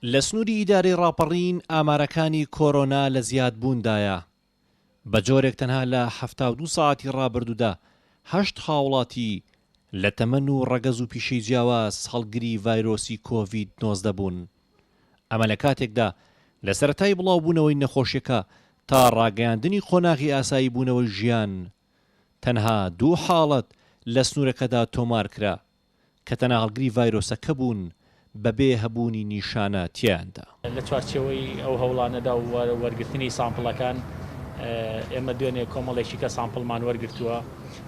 لە سنووری ئیدارەی ڕاپەڕین ئامارەکانی کۆرۆنا لە زیادبووندایە، بە جۆرێک تەنها لە 72 سەعاتی ڕابردوودا هەشت هاوڵاتی لە تەمەن و ڕەگەز و پیشەی جیاواز هەڵگری ڤایرۆسی کۆڤید 19 بوون. ئەمە لە کاتێکدا لە سەرەتای بڵاوبوونەوەی نەخۆشیەکە تا ڕاگەیاندنی قۆناغی ئاسایی بوونەوەی ژیان تەنها دوو حاڵەت لە سنوورەکەدا تۆمارکرا کە تەنها هەڵگری ڤایرۆسەکە بوون بەبێ هەبوونی نیشانە تیایاندا. لە چوارچێوەی ئەو هەوڵانەدا و وەرگرتنی سامپڵەکان، ئێمە دوێنێ کۆمەڵێکی کە سامپڵمان وەرگرتووە،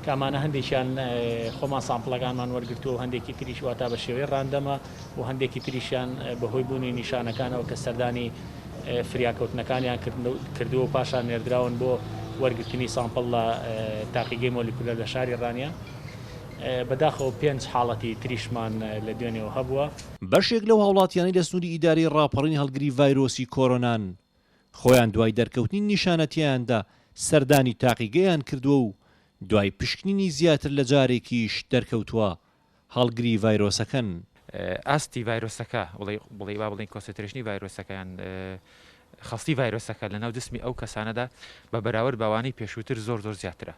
کە ئەمانە هەندێکیان خۆمان سامپڵەکانمان وەرگرتووە و هەندێکی تریش واتا بە شێوەی ڕاندەمە و هەندێکی تریشیان بەهۆی بوونی نیشانەکانەوە کە سەردانی فریاکەوتنەکانیان کردووە و پاشان نێردراون بۆ وەرگرتنی سامپڵ لە تاقیگەی مۆلیکولەر لە شاری ڕانیە. بەداخەوە پێنج حاڵەتی تریشمان لە دوێنێوە هەبووە. بەشێک لەو هاوڵاتیانەی لە سنووری ئیدارەی ڕاپەڕین هەڵگری ڤایرۆسی کۆرۆنان، خۆیان دوای دەرکەوتنی نیشانە تیایاندا سەردانی تاقیگەیان کردووە و دوای پشکنینی زیاتر لە جارێکیش دەرکەوتووە هەڵگری ڤایرۆسەکەن. ئاستی ڤایرۆسەکە بڵێ با بڵێین concentration ی ڤایرۆسەکە یان خەستی ڤایرۆسەکە لەناو جسمی ئەو کەسانەدا بە بەراورد بەوانەی پێشووتر زۆر زۆر زیاترە.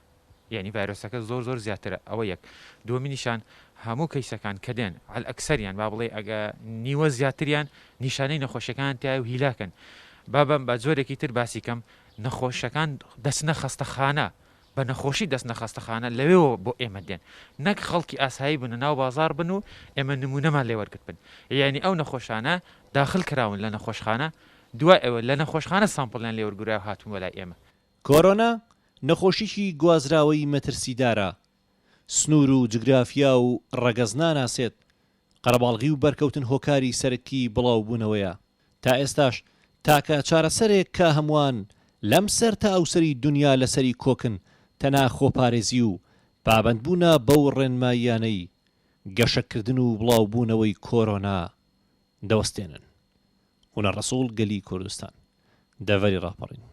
یەعنی ڤایرۆسەکە زۆر زۆر زیاترە ئەوە یەک دووەمینیشان هەموو کەیسەکان کە دێن عەل ئەکسەریان با بڵێ ئەگە نیوە زیاتریان نیشانەی نەخۆشیەکان تایە و هیلاکن با بەم بە جۆرێکی تر باسی کەم نەخۆشەکان دەچنە خەستەخانە بە نەخۆشی دەچنە خەستەخانە لەوێوە بۆ ئێمە دێن نەک خەڵکی ئاسایی بن ناو بازار بن و ئێمە نمونەمان لێ وەرگرت بن یعنی ئەو نەخۆشانە داخل کراون لە نەخۆشخانە دوای ئەوە لە نەخۆشخانە سامپڵیان لێ وەرگیرا و هاتوون بۆ لای ئێمە. کۆرۆنا نەخۆشیی گوازراوەی مەترسیدارە، سنوور و جوگرافیا و ڕەگەز ناناسێت، قەرەباڵغی و بەرکەوتن هۆکاری سەرەکی بڵاوبوونەوەیە، تا ئێستاش تاکە چارەسەرێک کە هەمووان لەم سەر تا ئەوسەری دونیا لەسەری کۆکن تەنها خۆپارێزی و پابەندبوونە بەو ڕێنماییانەی گەشەکردن و بڵاوبوونەوەی کۆرۆنا دەوەستێنن. هونەر ڕەسوڵ گەلی کوردستان. دەڤەری ڕاپەڕین.